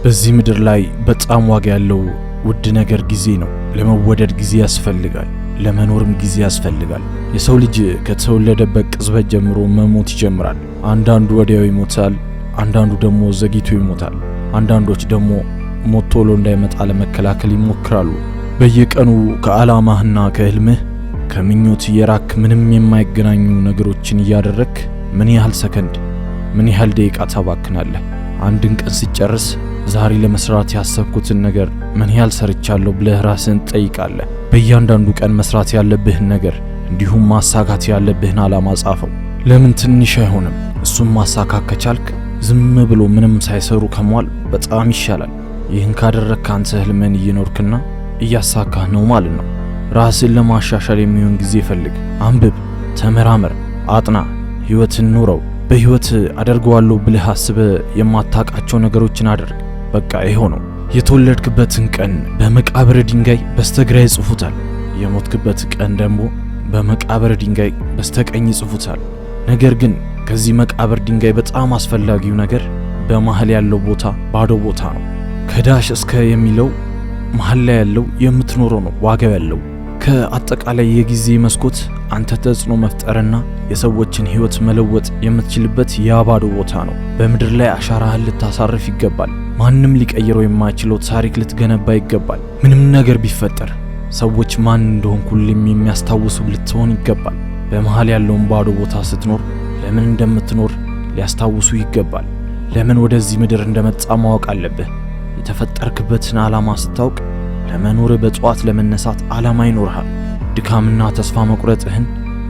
በዚህ ምድር ላይ በጣም ዋጋ ያለው ውድ ነገር ጊዜ ነው። ለመወደድ ጊዜ ያስፈልጋል፣ ለመኖርም ጊዜ ያስፈልጋል። የሰው ልጅ ከተወለደበት ቅጽበት ጀምሮ መሞት ይጀምራል። አንዳንዱ ወዲያው ይሞታል፣ አንዳንዱ ደግሞ ዘግይቶ ይሞታል። አንዳንዶች ደግሞ ሞት ቶሎ እንዳይመጣ ለመከላከል ይሞክራሉ። በየቀኑ ከዓላማህና ከህልምህ ከምኞት የራክ ምንም የማይገናኙ ነገሮችን እያደረክ ምን ያህል ሰከንድ፣ ምን ያህል ደቂቃ ታባክናለህ? አንድን ቀን ሲጨርስ ዛሬ ለመስራት ያሰብኩትን ነገር ምን ያህል ሰርቻለሁ ብለህ ራስህን ትጠይቃለህ። በእያንዳንዱ ቀን መስራት ያለብህን ነገር እንዲሁም ማሳካት ያለብህን ዓላማ ጻፈው። ለምን ትንሽ አይሆንም? እሱን ማሳካት ከቻልክ ዝም ብሎ ምንም ሳይሰሩ ከመዋል በጣም ይሻላል። ይህን ካደረግክ አንተ ህልምህን እየኖርክና እያሳካህ ነው ማለት ነው። ራስን ለማሻሻል የሚሆን ጊዜ ፈልግ። አንብብ፣ ተመራመር፣ አጥና፣ ህይወትን ኑረው። በህይወት አደርገዋለሁ ብለህ አስበህ የማታውቃቸው ነገሮችን አድርግ። በቃ ይኸው ነው። የተወለድክበትን ቀን በመቃብር ድንጋይ በስተግራ ይጽፉታል። የሞትክበት ቀን ደግሞ በመቃብር ድንጋይ በስተቀኝ ይጽፉታል። ነገር ግን ከዚህ መቃብር ድንጋይ በጣም አስፈላጊው ነገር በመሃል ያለው ቦታ ባዶ ቦታ ነው። ከዳሽ እስከ የሚለው መሃል ላይ ያለው የምትኖረው ነው ዋጋው ያለው። ከአጠቃላይ የጊዜ መስኮት አንተ ተጽዕኖ መፍጠርና የሰዎችን ህይወት መለወጥ የምትችልበት ያ ባዶ ቦታ ነው። በምድር ላይ አሻራህን ልታሳርፍ ይገባል። ማንም ሊቀይረው የማይችለው ታሪክ ልትገነባ ይገባል። ምንም ነገር ቢፈጠር ሰዎች ማን እንደሆንክ ሁሌም የሚያስታውሱ ልትሆን ይገባል። በመሃል ያለውን ባዶ ቦታ ስትኖር ለምን እንደምትኖር ሊያስታውሱ ይገባል። ለምን ወደዚህ ምድር እንደመጣ ማወቅ አለብህ። የተፈጠርክበትን ዓላማ ስታውቅ ለመኖር በጠዋት ለመነሳት ዓላማ ይኖርሃል። ድካምና ተስፋ መቁረጥህን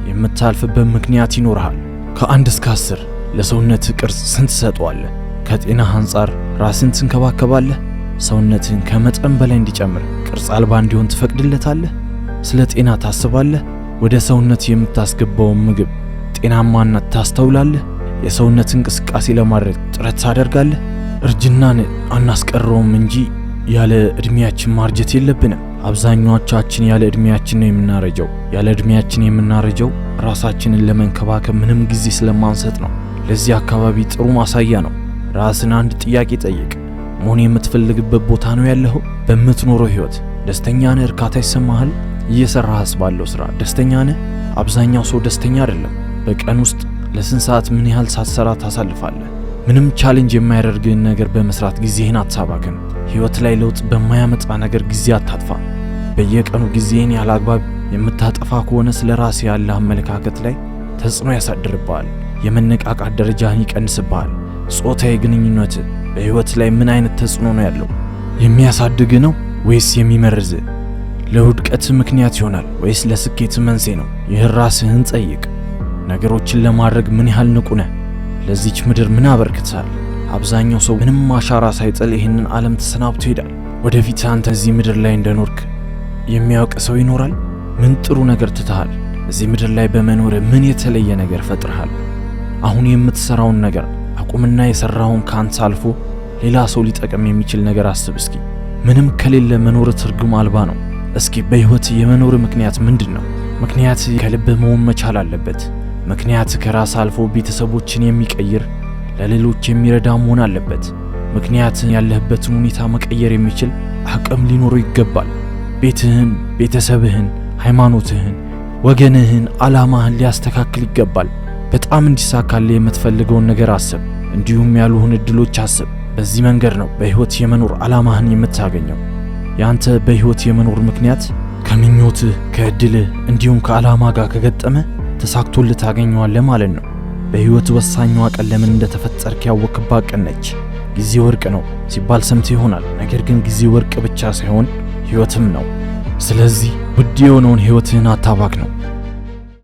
የምታልፍበት ምክንያት ይኖርሃል። ከ1 እስከ 10 ለሰውነት ቅርጽ ስንት ትሰጠዋለህ? ከጤናህ አንጻር ራስን ትንከባከባለህ? ሰውነትህን ከመጠን በላይ እንዲጨምር ቅርጽ አልባ እንዲሆን ትፈቅድለታለህ? ስለ ጤና ታስባለህ? ወደ ሰውነት የምታስገባውን ምግብ ጤናማነት ታስተውላለህ? የሰውነት እንቅስቃሴ ለማድረግ ጥረት ታደርጋለህ? እርጅናን አናስቀረውም እንጂ ያለ እድሜያችን ማርጀት የለብንም። አብዛኛዎቻችን ያለ እድሜያችን ነው የምናረጀው። ያለ እድሜያችን የምናረጀው ራሳችንን ለመንከባከብ ምንም ጊዜ ስለማንሰጥ ነው። ለዚህ አካባቢ ጥሩ ማሳያ ነው። ራስን አንድ ጥያቄ ጠይቅ። መሆን የምትፈልግበት ቦታ ነው ያለኸው? በምትኖረው ህይወት ደስተኛ ነህ? እርካታ ይሰማሃል? እየሰራህስ ባለው ስራ ደስተኛ ነህ? አብዛኛው ሰው ደስተኛ አይደለም። በቀን ውስጥ ለስንት ሰዓት ምን ያህል ሳትሰራ ታሳልፋለህ? ምንም challenge የማያደርግህን ነገር በመስራት ጊዜህን አታባክን። ህይወት ላይ ለውጥ በማያመጣ ነገር ጊዜ አታጥፋ። በየቀኑ ጊዜህን ያለ አግባብ የምታጠፋ ከሆነ ስለ ራስህ ያለህ አመለካከት ላይ ተጽዕኖ ያሳድርብሃል። የመነቃቃት ደረጃህን ይቀንስብሃል። ጾታዊ ግንኙነት በህይወት ላይ ምን አይነት ተጽዕኖ ነው ያለው? የሚያሳድግ ነው ወይስ የሚመርዝ? ለውድቀት ምክንያት ይሆናል ወይስ ለስኬት መንስኤ ነው? ይህን ራስህን ጠይቅ። ነገሮችን ለማድረግ ምን ያህል ንቁ ነህ? ለዚች ምድር ምን አበርክተሃል? አብዛኛው ሰው ምንም አሻራ ሳይጥል ይህንን ዓለም ተሰናብቶ ይሄዳል። ወደፊት አንተ እዚህ ምድር ላይ እንደኖርክ የሚያውቅ ሰው ይኖራል? ምን ጥሩ ነገር ትተሃል? እዚህ ምድር ላይ በመኖር ምን የተለየ ነገር ፈጥረሃል? አሁን የምትሰራውን ነገር አቁምና የሰራውን ካንተ አልፎ ሌላ ሰው ሊጠቅም የሚችል ነገር አስብ እስኪ። ምንም ከሌለ መኖር ትርጉም አልባ ነው። እስኪ በህይወት የመኖር ምክንያት ምንድን ነው? ምክንያት ከልብህ መሆን መቻል አለበት። ምክንያት ከራስ አልፎ ቤተሰቦችን የሚቀይር ለሌሎች የሚረዳ መሆን አለበት። ምክንያት ያለህበትን ሁኔታ መቀየር የሚችል አቅም ሊኖረው ይገባል። ቤትህን፣ ቤተሰብህን፣ ሃይማኖትህን፣ ወገንህን፣ ዓላማህን ሊያስተካክል ይገባል። በጣም እንዲሳካልህ የምትፈልገውን ነገር አስብ። እንዲሁም ያሉህን እድሎች አስብ። በዚህ መንገድ ነው በህይወት የመኖር ዓላማህን የምታገኘው። ያንተ በህይወት የመኖር ምክንያት ከምኞትህ፣ ከእድልህ እንዲሁም ከዓላማ ጋር ከገጠመ ተሳክቶልህ ታገኘዋለህ ማለት ነው። በህይወት ወሳኛዋ ቀን ለምን እንደተፈጠርክ ያወክባት ቀን ነች። ጊዜ ወርቅ ነው ሲባል ሰምተህ ይሆናል። ነገር ግን ጊዜ ወርቅ ብቻ ሳይሆን ህይወትም ነው። ስለዚህ ውድ የሆነውን ህይወትህን አታባክነው።